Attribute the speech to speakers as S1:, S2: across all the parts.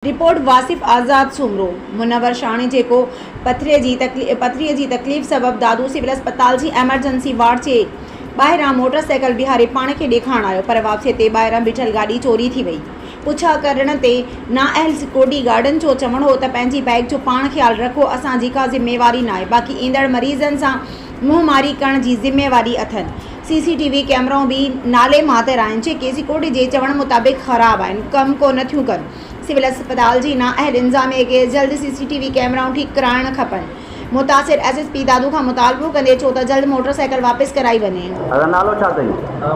S1: Report Wasif آزاد سومرو، منور شاهاڻي جيڪو پٿري جي پٿري جي تڪليف سبب دادو سول اسپتال جي ايمرجنسي وارڊ جي ٻاهران موٽر سائيڪل بيهاري پاڻ کي ڏيکارڻ آيو پر واپسي تي ٻاهران بيٺل گاڏي چوري ٿي وئي. پڇا ڪرڻ تي نااهل سڪيورٽي گارڊن جو چوڻ هو ته پنهنجي بائيڪ جو پاڻ خيال رکو اسان جي ڪا ذميواري ناهي باقي ايندڙ مريضن سان منهن ماري ڪرڻ جي ذميواري اٿن. سي سي ٽي وي ڪيمرائون به نالي ماتر آهن جيڪي سيڪيورٽي جي چوڻ مطابق خراب آهن ڪم ڪونه ٿيون ڪن. سول اسپتال جي نااهل انتظاميه کي جلد سي سي ٽي وي ڪيمرائون ٺيڪ ڪرائڻ کپن. متاثر ايس ايس پي دادو کان مطالبو ڪندي ڇو ته جلد موٽر سائيڪل واپس ڪرائي وڃي.
S2: دادا نالو ڇا اٿئي؟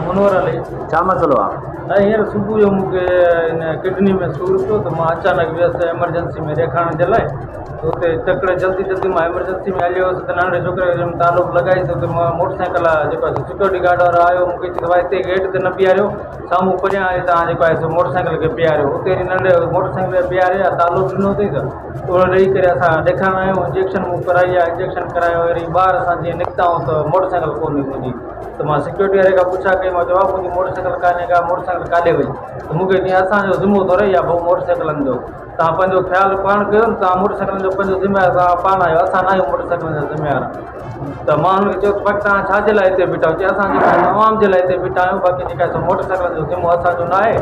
S3: منور علي.
S2: ڇا مسئلو آ؟
S3: سائين هينئر صبح جو مون کي ان ڪڊني ۾ سور پيو ته مان اچانڪ ويس ايمرجنسي ۾ ڏيکارڻ جي لاء ته اتي تڪڙ جلدي جلدي مان ايمرجنسي ۾ هليو ويس ته ننڍڙي ڇوڪري کي چيم تالو لڳائي ته اتي موٽر سائيڪل جيڪو آهي سو سيڪيورٽي گارڊ وارو آيو مون کي چيس ڀاء هتي گيٽ تي نه بيهاريو سامهون پريان آهي تان جيڪو آهي سو موٽر سائيڪل کي بيهاريو اتي ننڍڙي موٽر سائيڪل کي بيهاري تالو ڏنو اٿئي ته اهو ڏئي ڪري اسان ڏيکارڻ آيا آهيون انجيڪشن مون ڪرائي آهي انجيڪشن ڪرايو وري ٻاهر اسان جيئن نڪتا آهيون ته موٽر سائيڪل ڪونهي منهنجي ته مان سيڪيورٽي واري کان پڇا ڪئي مان چيو ڀاء منهنجي موٽر سائيڪل ڪانهي ڪا موٽر سائيڪل ڪاڏي وئي ته مون کي چيائين اسان جو ذمو ٿوري آهي ڀائو موٽر سائيڪلن جو توهان پنهنجو خيال پاڻ ڪيو نه توهان موٽر سائيڪلن جو پنهنجو ذميوار توهان پاڻ آهيو اسان نه آهيون موٽر سائيڪلن جا ذميوار ته مان هن کي چيو ته باقي توهان ڇا جي لاء هتي بيٺا آهيو چي اسان جيڪا آهي عوام جي لاء هتي بيٺا آهيون باقي جيڪا سو موٽر سائيڪلن جو ذمو اسانجو نه آهي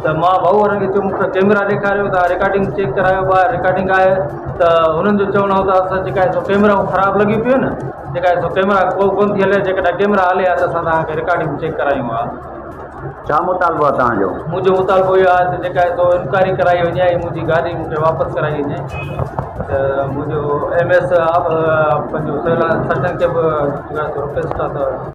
S3: ته مان ڀائو وارن کي چيو مون کي ڪيمرا ڏيکاريو توهان رڪارڊنگ چيڪ ڪرايو ٻاهر رڪارڊنگ آهي ته هنن جو چوڻ هو ته اسان جيڪا آهي سو ڪيمرائون خراب لڳيون پيون آهن جيڪا آهي سو ڪيمرا ڪو ڪونه ٿي هلي جيڪڏهن ڪيمرا هلي ها ته اسان توهان کي رڪارڊنگ چيڪ ڪرايون ها.
S2: ڇا مطالبو آهي توهان جو؟
S3: منهنجو مطالبو اهو آهي ته جيڪا آهي سو انڪوائري ڪرائي وڃي ۽ منهنجي گاڏي مون کي واپس ڪرائي وڃي ته منهنجو ايم ايس پنهنجو سول سرجن کي به جيڪا آهي سو رڪويسٽ آهي ته.